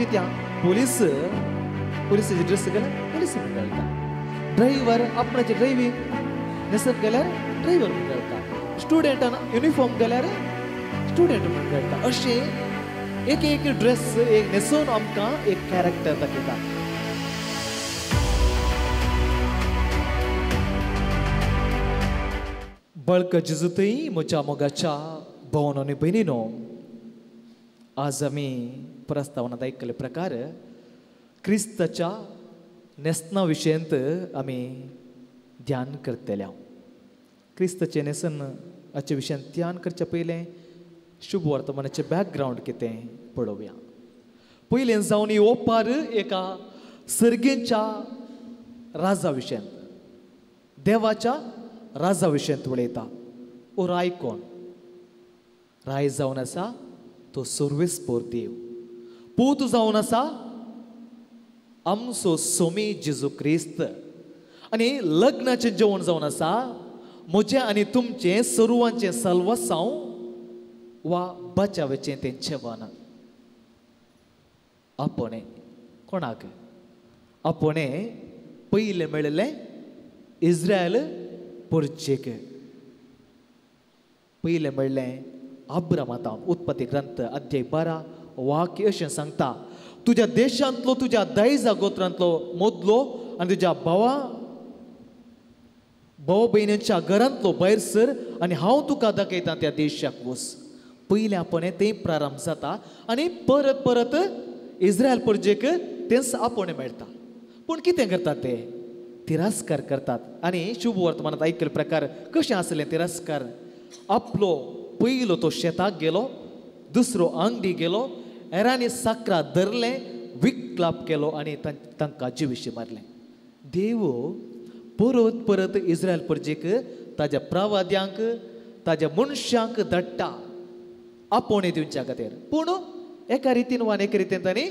चित्या police पोलिसाचे dress गेल्यार police म्हूण कळटा, ड्रायव्हर आपणाचे ड्रायव्हींग न्हेसत गेल्यार ड्रायव्हर म्हूण कळटा, स्टुडंटान युनिफॉर्म गेल्यार स्टुडंट म्हूण कळटा. अशें एक एक ड्रेस एक न्हेसून आमकां एक कॅरेक्टर दाखयता. बळक जेजूतय म्हज्या मोगाच्या भोवन आनी भयणीनो, आज आमी प्रस्तावनांत आयकल्ले प्रकार क्रिस्ताच्या न्हेसना विशयांत आमी ध्यान करतले. क्रिस्ताचें न्हेसन हाचे विशयांत ध्यान करचे पयलें शुभ वर्तमानाचें बॅकग्रावंड कितें पळोवया. पयलें जावन ही ओपार एका सर्गेच्या राजा विशयांत, देवाच्या राजा विशयांत उलयता. ओ राय कोण? राय जावन आसा तो सर्वेस्पोर देव, पूत जावन आसा आमचो सोमी जेजू क्रिस्त, आनी लग्नाचें जेवण जावन आसा म्हजें आनी तुमचें सर्वांचें सल्वसांव वा बचावेचें तें जेवण. आपोणें कोणाक? आपोणें पयलें मेळिल्लें इस्रायल परचेक. पयलें मेळ्ळें अब्रामातान. उत्पत्ती ग्रंथ अध्याय 12 वाक्य अशें सांगता, तुज्या देशांतलो तुज्या दायजा गोत्रांतलो मोदलो आनी तुज्या भावा भाव भयणींच्या घरांतलो भायर सर आनी हांव तुका दाखयता त्या देशाक वच. पयलें आपोणें तें प्रारंभ जाता आनी परत परत इस्रायल परजेक तेंच आपोणें मेळटा. पूण कितें करतात ते? तिरस्कार करतात. आनी शुभ वर्तमानांत आयकल्ले प्रकार कशें आसलें तिरस्कार? आपलो पयलो तो शेताक गेलो, दुसरो आंगडी गेलो, हेरांनी साकरा धरलें, विकलाप केलो आनी तांकां जिविशी मारलें. देव परत परत इस्रायल परजेक ताज्या प्रवाद्यांक ताज्या मनशांक धाडटा आपोवणें दिवच्या खातीर. पूण एका रितीन वा एका रितीन तांणी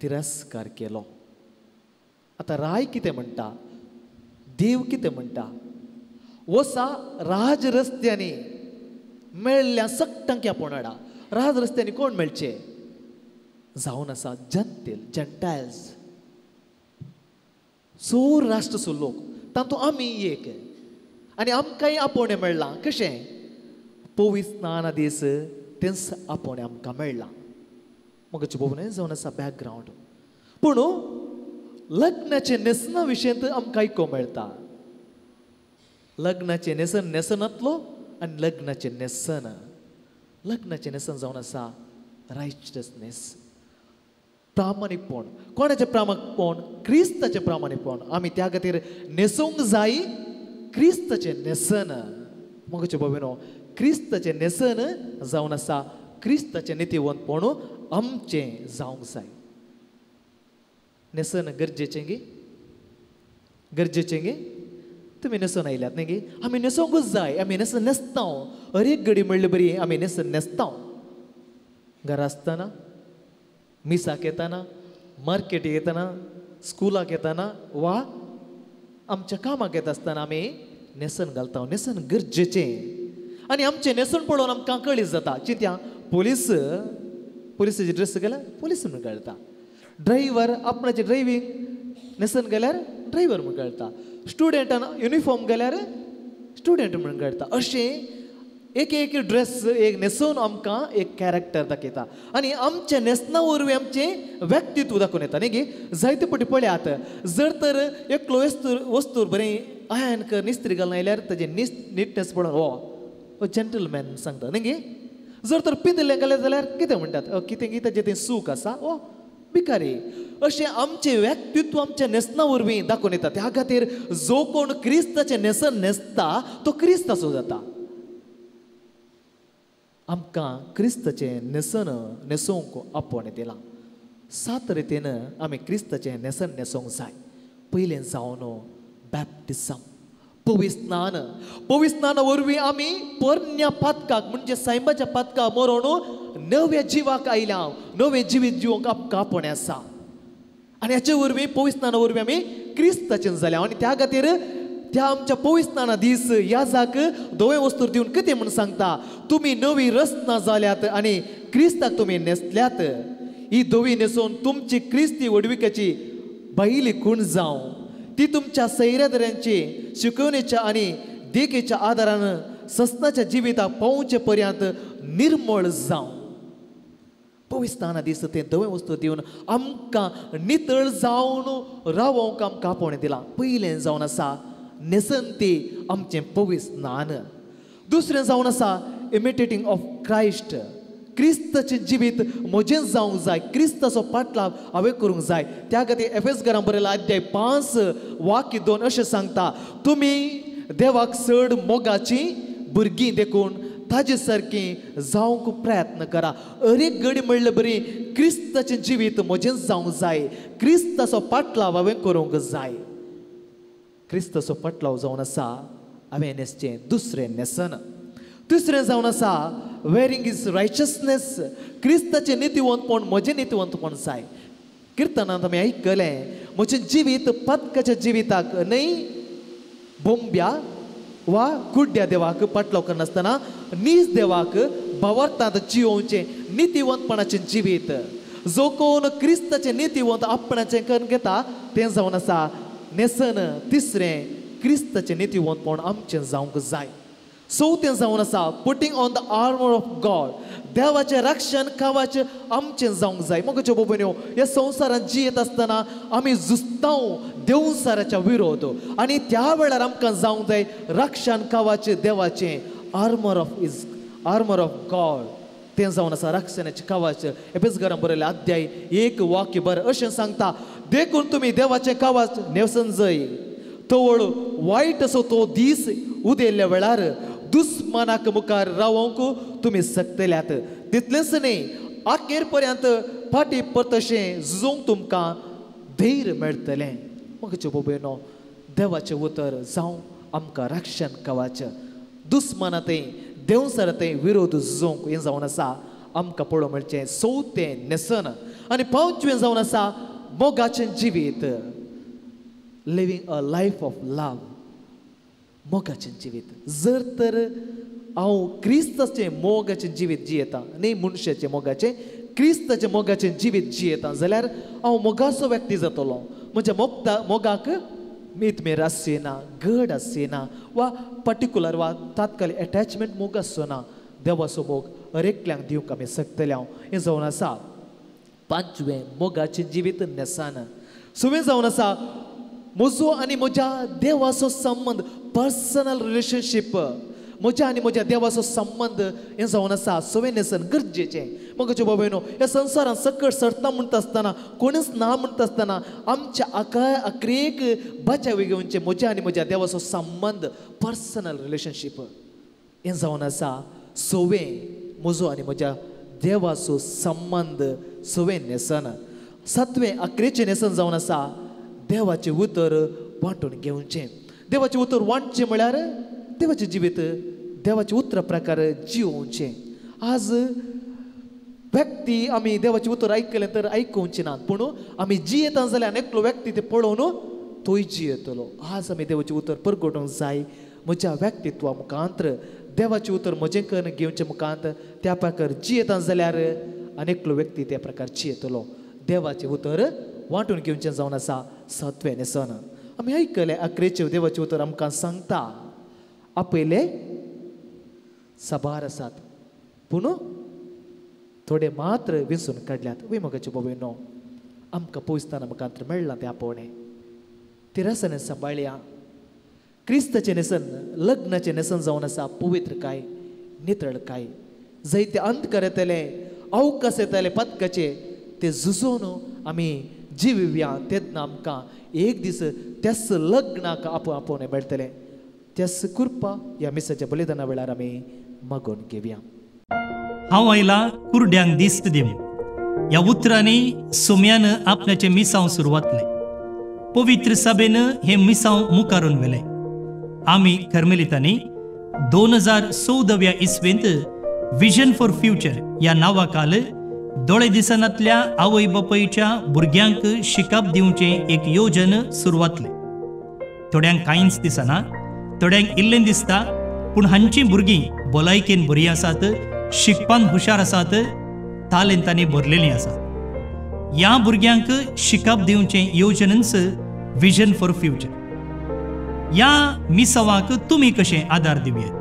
तिरस्कार केलो. आतां राय कितें म्हणटा? देव कितें म्हणटा? वसा राज रस्त्यांनी मेळ्ळ्या सगटांक आपोवणाडा. राज रस्त्यांनी कोण मेळचे? जावन आसा जनतेल, जेंटायल्स, चोर राष्ट्रसो लोक, तातूंत आमी एक. आनी आमकांय आपोवणें मेळ्ळां. कशें? पवित्र स्नाना दीस तेंच आपोवणें आमकां मेळ्ळां. मगचे भोवने जावन आसा बॅकग्रावंड. पूण लग्नाचें न्हेसना विशयांत आमकां आयकूंक मेळटा. लग्नाचें न्हेसन न्हेसनांतलो आनी लग्नाचें न्हेसन, लग्नाचें न्हेसन जावन आसा रायचसनेस, प्रामाणीकपण. कोणाचें प्रामाणीकपण? क्रिस्ताचें प्रामाणीकपण. आमी त्या खातीर न्हेसूंक जाय क्रिस्ताचें न्हेसन. मगचे भोविनो, क्रिस्ताचें न्हेसन जावन आसा क्रिस्ताचें नितीवंतपण आमचें जावंक जाय. न्हेसन गरजेचें गी? गरजेचें गी? तुमी न्हेसून आयल्यात न्ही गी? आमी न्हेसूंकूच जाय. आमी न्हेसन न्हेसता. हर एक घडी म्हणले बरी आमी न्हेसन न्हेसता. घरा आसतना, मिसाक येतना, मार्केटीक येतना, स्कुलाक येतना वा आमच्या कामाक येता आसतना आमी न्हेसन घालता. न्हेसन गरजेचें. आनी आमचें न्हेसन पळोवन आमकां कळीत जाता. चिंत्या पोलीस पोलिसाचे ड्रेस गेल्यार पोलीस म्हूण कळटा, ड्रायव्हर आपणाचे ड्रायव्हींग न्हेसन गेल्यार ड्रायव्हर म्हूण कळटा, स्टुडंटान युनिफॉर्म गेल्यार स्टुडंट म्हूण कळटा. अशें एक एक ड्रेस एक न्हेसून आमकां एक कॅरेक्टर दाखयता आनी आमच्या न्हेसना वरवीं आमचें व्यक्तित्व दाखोवन येता न्ही गी. जायते फावटी पळयात, जर तर एकलो वस्तूर बरें आयन कर इस्त्री घालून आयल्यार ताजें निटनेस पळोवन हो जेंटलमॅन सांगता न्ही गी. जर तर पिंदलें घालें जाल्यार कितें म्हणटात? कितें गी ताजें तें सूख आसा, हो भिकारी. अशें आमचें व्यक्तित्व आमच्या न्हेसना वरवीं दाखोवन येता. त्या खातीर जो कोण क्रिस्ताचें न्हेसन न्हेसता तो क्रिस्ताचो जाता. आमकां क्रिस्ताचें न्हेसन न्हेसूंक आपोवणें दिलां. सात रितीन आमी क्रिस्ताचें न्हेसन न्हेसूंक जाय. पयलें जावन बॅप्टिझम, पवित्र स्नान. पवित्र स्नाना वरवीं आमी पोरण्या पातकाक म्हणजे सायबाच्या पातकाक मरोण नव्या जिवाक आयल्या, नवें जिवीत जिवंक आमकां आपोवणें आसा. आनी हाचे वरवीं पवित्र स्नाना वरवीं आमी क्रिस्ताचें जाल्या. आनी त्या खातीर त्या आमच्या पवित्र दीस याजाक धवे वस्तूर दिवन कितें म्हूण सांगता, तुमी नवी रचना जाल्यात आनी क्रिस्ताक तुमी न्हेसल्यात. ही धवी न्हेसून तुमची क्रिस्ती व्हडविकेची बायली खूण जावं. ती तुमच्या सैऱ्यादऱ्यांची शिकवणेच्या आनी देखीच्या आदारान सस्नाच्या जिविताक पावचे पर्यंत निर्मळ जावं. पविस्ताना दीस तें धवें वस्तू दिवन आमकां नितळ जावन रावोंक आमकां आपोवणें दिलां. पयलें जावन आसा न्हेसन ती आमचें पविस्नान. दुसरें जावन आसा इमिटेटींग ऑफ क्रायस्ट. क्रिस्ताचें जिवीत म्हजें जावंक जाय, क्रिस्ताचो पाटलाव हांवें करूंक जाय. त्या खातीर एफएस घरां बरयला अध्याय 5:2 अशें सांगता, तुमी देवाक चड मोगाची भुरगीं देखून ताजे सारकी जावंक प्रयत्न करा. अरेक घडी म्हणले बरी क्रिस्ताचें जिवीत म्हजें जावंक जाय, क्रिस्ताचो पाटलाव हांवें करूंक जाय. क्रिस्ताचो पाटलाव जावन आसा हांवें न्हेसचें दुसरें न्हेसन. तिसरें जावन आसा वेरिंग is righteousness. क्रिस्ताचें नितिवंतपण म्हजें नितिवंतपण जाय. किर्तनांत आमी आयकलें म्हजें जिवीत पातकाच्या जिविताक न्हय बोंब्या वा कुड्ड्या देवाक पाटलाव करनासतना नीज देवाक भावार्थांत जियोवचें नितिवंतपणाचें जिवीत. जो कोण क्रिस्ताचें नितिवंत आपणाचें करून घेता तें जावन आसा न्हेसन. तिसरें क्रिस्ताचें नितिवंतपण आमचें जावंक जाय. चवथें जावन आसा putting on the armour of God. देवाचें रक्षण कवच आमचें जावंक जाय. मोगाच्यो भोबन्यो, ह्या संवसारांत जियेत आसतना आमी झुजतांव देवसाराच्या विरोध आनी त्या वेळार आमकां जावंक जाय रक्षण कवच देवाचें, आर्मर ऑफ गॉड. तें जावन आसा रक्षणाचें कवच. एफेस घरां बरयलें अध्याय 1:12 अशें सांगता, देखून तुमी देवाचें कवच न्हेसन जाय. तवळ वायट असो तो दीस उदेल्ल्या वेळार दुस्मानाक मुखार रावोंक तुमी शकतल्यात. तितलेंच न्हय, अखेर पर्यंत फाटी परतशें झुजूंक तुमकां धैर्य मेळटलें. म्हज्या भोबेनो, देवाचें उतर जावं आमकां रक्षण कवच, दुस्माना थंय देवसारा थंय विरोध झुजूंक हें जावन आसा आमकां पळोवंक मेळचें चवथें न्हेसन. आनी पांचवें जावन आसा मोगाचें जिवीत, living a life of love. मोगाचें जिवीत. जर तर हांव क्रिस्ताचें मोगाचें जिवीत जियेता न्ही मनशाचें मोगाचें, क्रिस्ताचें मोगाचें जिवीत जियेता जाल्यार हांव मोगाचो व्यक्ती जातलो. म्हज्या मोगाक मीतमेर आसचें ना, गड आसचें ना, वा पर्टिकुलर वा तात्कालीक एटॅचमेंट मोग आसचो ना. देवाचो मोग हर एकल्यांक दिवंक आमी शकतले हांव. हें जावन आसा पांचवें मोगाचें जिवीत न्हेसान. सवें जावन आसा म्हजो आनी म्हज्या देवाचो संबंद, पर्सनल रिलेशनशीप. म्हज्या आनी म्हज्या देवाचो संबंद हें जावन आसा सवें न्हेसन गरजेचें. मोगाच्यो बाबयनो, ह्या संवसारांत सकट सरता म्हणटा आसतना, कोणूच ना म्हणटा आसतना आमच्या अकरेक बचाव घेवचें म्हज्या आनी म्हज्या देवाचो संबंद, पर्सनल रिलेशनशीप हें जावन आसा सवें म्हजो आनी म्हज्या देवाचो संबंद सवें न्हेसन. सातवें अकरेचें न्हेसन जावन आसा देवाचें उतर वांटून घेवचें. देवाचें उतर वांटचें म्हळ्यार देवाचें जिवीत देवाचें उतरा प्रकार जियोवचें. आज व्यक्ती आमी देवाचें उतर आयकलें तर आयकुचें नात, पूण आमी जियेता जाल्यार एकलो व्यक्ती तें पळोवन तोय जियेतलो. आज आमी देवाचें उतर परगटोवंक जाय म्हज्या व्यक्तित्वा मुखांत, देवाचें उतर म्हजें करून घेवचें मुखांत त्या प्रकार जियेता जाल्यार आनी एकलो व्यक्ती त्या प्रकार जियेतलो. देवाचें उतर वांटून घेवचें जावन आसा सातवें न्हेसन. आमी आयकलें अकरेचें देवाचें उतर आमकां सांगता आपयले साबार आसात पूण थोडे मात्र विंचून काडल्यात. वय मोगाचे बाबयनो, आमकां पयसताना मुखांत मेळ्ळां तें आपोवणें, ती रसने सांबाळया. क्रिस्ताचें न्हेसन, लग्नाचें न्हेसन जावन आसा पवित्रकाय, नितळकाय. जंय ते अंधकार येतले, अवकाश येतले पदकाचे, ते झुजोवन आमी जिविया तेन्ना आमकां एक दीस त्याच लग्नाक आपोवणें मेळटलें. त्याच कृपा ह्या मिसाच्या बलिदाना वेळार आमी मागून घेवया. हांव आयला कुरड्यांक दिस्त दिवंक ह्या उतरांनी सोम्यान आपल्याचें मिसांव सुरवातलें. पवित्र सभेन हें मिसांव मुखारून व्हेलें. आमी कर्मेलितांनी 2014व्या इस्वेंत विजन फॉर फ्युचर ह्या नांवाखाल दोळे दिसनांतल्या आवय बापायच्या भुरग्यांक शिकप दिवचें एक योजन सुरवातलें. थोड्यांक कांयच दिसना, थोड्यांक इल्लें दिसता, पूण हांचीं भुरगीं भलायकेन बरीं आसात, शिकपान हुशार आसात, तालेंतांनी भरलेलीं आसात. ह्या भुरग्यांक शिकप दिवचें येवजणच विजन फॉर फ्युचर. ह्या मिसावाक तुमी कशें आदार दिवयेत?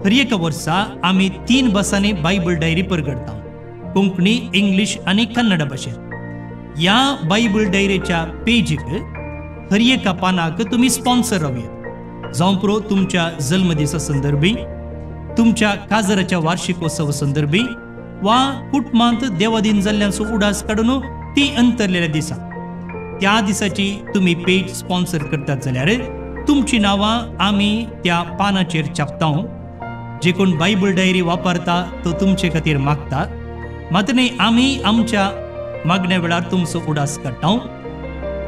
हर एका वर्सा आमी 3 भासांनी बायबल डायरी परगडटा, कोंकणी, इंग्लीश आनी कन्नड भाशेंत. ह्या बायबल डायरीच्या पेजीक हर एका पानाक तुमी स्पॉन्सर रावयेत, जावं पुरो तुमच्या जल्मदिसा संदर्भी, तुमच्या काजराच्या वार्षिकोत्सव संदर्भी वा कुटुंबांत देवादीन जाल्ल्यांचो उडास काडून ती अंतरलेल्या दिसा त्या दिसाची तुमी पेज स्पॉन्सर करतात जाल्यार तुमची नांवां आमी त्या पानाचेर छापता. जे कोण बायबल डायरी वापरता तो तुमचे खातीर मागता, मात्र न्ही आमी आमच्या मागण्या वेळार तुमचो उडास काडटा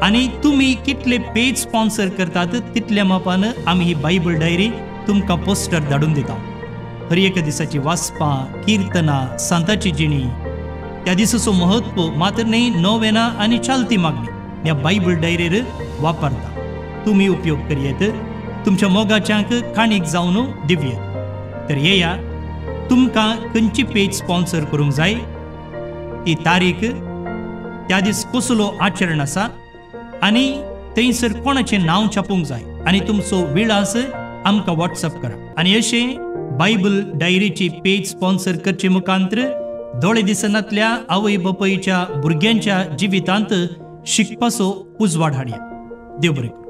आनी तुमी कितले पेज स्पॉन्सर करतात तितल्या मापान आमी ही बायबल डायरी तुमकां पोस्टर धाडून दिता. हर एका दिसाची वाचपां, किर्तनां, सांताची जिणी, त्या दिसाचो म्हत्व, मात्र न्ही नोवेना आनी चालती मागणी ह्या बायबल डायरीर वापरता. तुमी उपयोग करयेत, तुमच्या मोगाच्यांक काणीक जावन दिवयेत. तर येया, तुमकां खंयची पेज स्पॉन्सर करूंक जाय ती तारीख, त्या दीस कसलो आचरण आसा आनी थंयसर कोणाचें नांव छापूंक जाय आनी तुमचो विळास आमकां वॉट्सअप करा. आनी अशें बायबल डायरीची पेज स्पॉन्सर करचे मुखांतर दोळे दिसनातल्या आवय बापायच्या भुरग्यांच्या जिवितांत शिकपाचो उजवाड हाडया. देव बरें करूं.